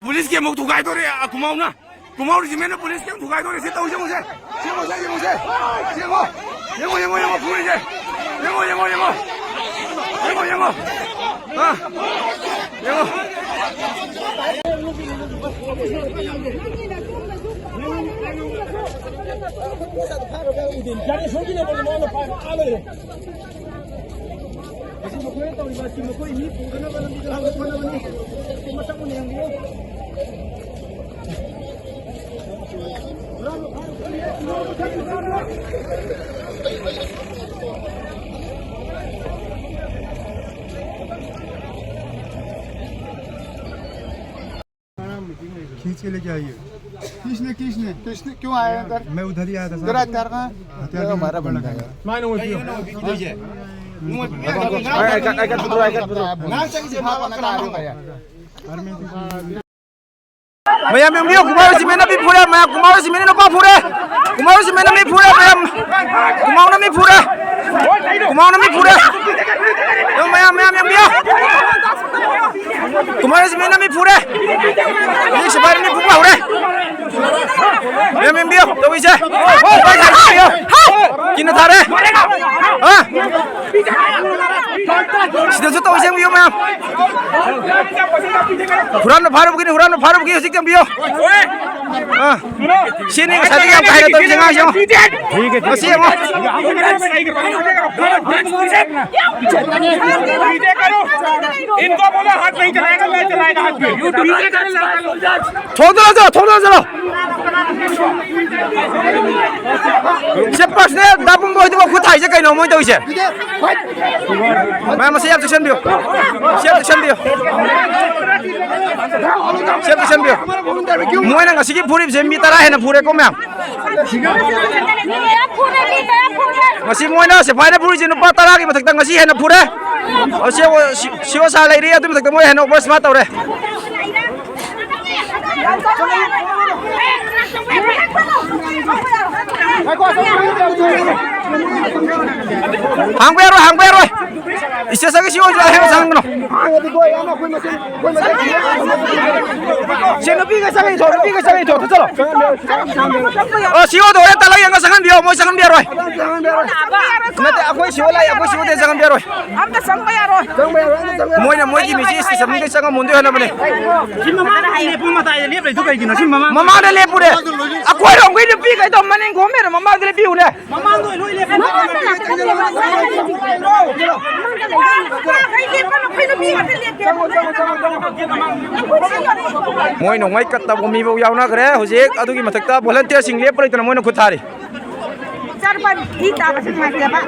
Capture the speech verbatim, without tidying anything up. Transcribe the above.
ꯄꯨꯂꯤꯁꯀꯤ ꯑꯃꯨꯛ ꯊꯨꯒꯥꯏꯗꯣꯔꯦ, ꯑ, ꯈꯨꯃꯥꯎꯅ꯫ ꯈꯨꯃꯥꯎ ꯔꯦꯖꯤꯃꯦꯟꯅ ꯄꯨꯂꯤꯁꯀꯤ ꯑꯃꯨꯛ ꯊꯨꯒꯥꯏꯗꯣꯔꯦ꯫ ꯁꯤ ꯇꯧꯁꯦ, ꯌꯦꯡꯉꯨꯁꯦ꯫ ꯁꯤ ꯌꯦꯡꯉꯨꯁꯦ, ꯌꯦꯡꯉꯨꯁꯦ꯫ ꯌꯦꯡꯉꯣ, ꯌꯦꯡꯉꯣ, ꯌꯦꯡꯉꯣ, ꯐꯨꯔꯤꯁꯦ꯫ ꯌꯦꯡꯉꯣ, ꯌꯦꯡꯉꯣ, ꯌꯦꯡꯉꯣ꯫ ꯌꯦꯡꯉꯣ, ꯌꯦꯡꯉꯣ꯫ ꯑ, ꯌꯦꯡꯉꯣ꯫ ꯌꯥꯔꯦ, ꯁꯣꯏꯒꯤꯅꯦ, ꯃꯣꯏ ꯃꯥꯅ ꯄꯥꯏꯕ ꯑꯥ ꯂꯩꯔꯦ꯫ ꯑꯁꯤ ꯃꯈꯣꯏꯅ ꯇꯧꯔꯤꯕ ꯑꯁꯤ ꯃꯈꯣꯏ ꯃꯤ ꯄꯨꯗꯅꯕ ꯂꯝꯕꯤꯗ ꯂꯥꯡꯕ ꯍꯣꯠꯅꯕꯅꯤ꯫ ꯑꯁꯤ ꯃꯁꯛ ꯃꯨꯟꯅ ꯌꯦꯡꯕꯤꯌꯨ꯫ खींच के लेके आइए। किसने, किसने? किसने, क्यों आया इधर? मैं उधर ही आया था, इधर साहब। इधर कहाँ? हथियार हमारा बंदा है। ꯃꯌꯥꯝ ꯌꯦꯡꯕꯤꯌꯨ, ꯈꯨꯃꯥꯎ ꯔꯦꯖꯤꯃꯦꯟꯅ ꯃꯤ ꯐꯨꯔꯦ, ꯃꯌꯥꯝ, ꯈꯨꯃꯥꯎ ꯔꯦꯖꯤꯃꯦꯟꯅ ꯅꯨꯄꯥ ꯐꯨꯔꯦ, ꯈꯨꯃꯥꯎ ꯔꯦꯖꯤꯃꯦꯟꯅ ꯃꯤ ꯐꯨꯔꯦ, ꯃꯌꯥꯝ, ꯈꯨꯃꯥꯎꯅ ꯃꯤ ꯐꯨꯔꯦ, ꯈꯨꯃꯥꯎꯅ ꯃꯤ ꯐꯨꯔꯦ꯫ ꯌꯦꯡꯉꯨ, ꯃꯌꯥꯝ, ꯃꯌꯥꯝ ꯌꯦꯡꯕꯤꯌꯨ꯫ ꯈꯨꯃꯥꯎ ꯔꯦꯖꯤꯃꯦꯟꯅ ꯃꯤ ꯐꯨꯔꯦ꯫ ꯃꯤ ꯁꯤꯐꯥꯏꯅ ꯃꯤ ꯐꯨꯕ ꯍꯧꯔꯦ꯫ ꯃꯌꯥꯝ ꯌꯦꯡꯕꯤꯌꯨ, ꯇꯧꯔꯤꯁꯦ꯫ ꯁꯤꯐꯥꯏ ꯊꯥꯔꯦ, ꯌꯦꯡꯕꯤꯌꯨ꯫ ꯀꯤꯟꯅ ꯊꯥꯔꯦ꯫ ꯍꯥ? ꯁꯤꯗꯁꯨ ꯇꯧꯔꯤꯁꯦ, ꯌꯦꯡꯕꯤꯌꯨ, ꯃꯌꯥꯝ꯫ ꯍꯨꯔꯥꯟꯕ ꯐꯥꯔꯨꯕꯒꯤꯅꯤ, ꯍꯨꯔꯥꯟꯕ ꯐꯥꯔꯨꯕꯒꯤ ꯍꯧꯖꯤꯛ ꯌꯦꯡꯕꯤꯌꯨ꯫ ꯑꯥ꯫ ꯁꯤꯅꯤ ꯉꯁꯥꯏꯗꯒꯤ ꯌꯥꯝ ꯀꯥ ꯍꯦꯟꯅ ꯇꯧꯔꯤꯁꯦ ꯑꯉꯥꯡꯁꯦ, ꯌꯦꯡꯉꯣ꯫ ꯃꯁꯤ ꯌꯦꯡꯉꯣ꯫ इनको बोलो हाथ नहीं चलाएगा, नहीं चलाएगा हाथ पे। थोड़ा सा, थोड़ा सा। ꯁꯦ ꯄꯔꯁꯅꯦꯜ ꯗꯥ ꯄꯨꯡꯕ ꯍꯣꯏꯗꯨꯕꯨ ꯈꯨꯠ ꯊꯥꯏꯁꯦ ꯀꯩꯅꯣ ꯃꯣꯏ ꯇꯧꯔꯤꯁꯦ? ꯃꯌꯥꯝ ꯃꯁꯤ ꯌꯥꯝ ꯆꯦꯛꯁꯤꯟꯕꯤꯌꯨ꯫ ꯁꯤ ꯌꯥꯝ ꯆꯦꯛꯁꯤꯟꯕꯤꯌꯨ꯫ ꯁꯤ ꯌꯥꯝ ꯆꯦꯛꯁꯤꯟꯕꯤꯌꯨ꯫ ꯃꯣꯏꯅ ꯉꯁꯤꯒꯤ ꯐꯨꯔꯤꯕꯁꯦ ꯃꯤ ꯇꯔꯥ ꯍꯦꯟꯅ ꯐꯨꯔꯦꯀꯣ ꯃꯌꯥꯝ꯫ ꯉꯁꯤ ꯃꯣꯏꯅ ꯁꯤꯐꯥꯏꯅ ꯐꯨꯔꯤꯁꯦ ꯅꯨꯄꯥ ꯇꯔꯥꯒꯤ ꯃꯊꯛꯇ ꯉꯁꯤ ꯍꯦꯟꯅ ꯐꯨꯔꯦ꯫ ꯁꯤ ꯑꯣ ꯁꯥ ꯂꯩꯔꯤ, ꯑꯗꯨꯒꯤ ꯃꯊꯛꯇ ꯃꯣꯏ ꯍꯦꯟꯅ ꯑꯣꯚꯔ ꯁ꯭ꯃꯥꯔꯠ ꯇꯧꯔꯦ꯫ ꯍꯥꯡꯕ ꯌꯥꯔꯣꯏ, ꯍꯥꯡꯕ ꯌꯥꯔꯣꯏ꯫ ꯏꯁꯇꯦꯁꯟꯒꯤ ꯁꯤ ꯑꯣꯏꯁꯨ ꯑꯍꯦꯟꯕ ꯆꯪꯒꯅꯨ꯫ ꯁꯤ ꯅꯨꯄꯤꯒ ꯆꯪꯉꯛꯏ ꯊꯣꯛ, ꯅꯨꯄꯤꯒ ꯆꯪꯉꯛꯏ ꯊꯣꯛ, ꯆꯠꯂꯣ꯫ ꯑꯣ, ꯁꯤ ꯑꯣꯗꯣ ꯍꯣꯔꯦꯟ ꯇꯂꯛ ꯌꯦꯡꯉ ꯆꯪꯍꯟꯕꯤꯌꯣ, ꯃꯣꯏ ꯆꯪꯍꯟꯕꯤꯔꯣꯏ꯫ ꯅꯠꯇꯦ, ꯑꯩꯈꯣꯏ ꯁꯤ ꯑꯣ ꯂꯥꯛꯑꯦ, ꯑꯩꯈꯣꯏ ꯁꯤ ꯑꯣꯗꯤ ꯆꯪꯍꯟꯕꯤꯔꯣꯏ꯫ ꯑꯝꯇ ꯆꯪꯕ ꯌꯥꯔꯣꯏ꯫ ꯃꯣꯏꯅ ꯃꯣꯏꯒꯤ ꯃꯦꯁꯦꯖ ꯁꯤꯁꯇꯦꯝꯗ ꯆꯪꯉꯝꯃꯣꯟꯗꯣꯏ ꯍꯣꯠꯅꯕꯅꯦ꯫ ꯁꯤ ꯃꯃꯥꯡꯗ ꯂꯦꯞꯄꯨ, ꯃꯇꯥꯏꯗ ꯂꯦꯞꯂꯤꯗꯨ ꯀꯩꯒꯤꯅꯣ? ꯁꯤ ꯃꯃꯥꯡ ꯃꯃꯥꯡꯗ ꯂꯦꯞꯄꯨꯔꯦ꯫ ꯑꯩꯈꯣꯏꯔꯣꯝꯒꯤ ꯅꯨꯄꯤꯈꯩꯗꯣ ꯃꯅꯤꯡ ꯈꯣꯝꯃꯦꯔꯣ, ꯃꯃꯥꯡꯗ ꯂꯦꯞꯄꯤꯌꯨꯅꯦ꯫ ꯃꯃꯥꯡꯗ ꯑꯣꯏ ꯂꯣꯏ ꯂꯦꯞꯄꯦ꯫ ꯃꯣꯏ ꯅꯣꯡꯃꯩ ꯀꯠ ꯇꯧꯕ ꯃꯤꯐꯥꯎ ꯌꯥꯎꯅꯈ꯭ꯔꯦ꯫ ꯍꯧꯖꯤꯛ ꯑꯗꯨꯒꯤ ꯃꯊꯛꯇ ꯚꯣꯂꯟꯇꯤꯌꯔꯁꯤꯡ ꯂꯦꯞꯄ ꯂꯩꯇꯅ ꯃꯣꯏꯅ ꯈꯨꯠ ꯊꯥꯔꯤ꯫ ꯏꯆꯥꯅꯨꯄꯥ ꯏ ꯇꯥꯕꯁꯦ ꯅꯨꯡꯉꯥꯏꯇꯦꯕ꯫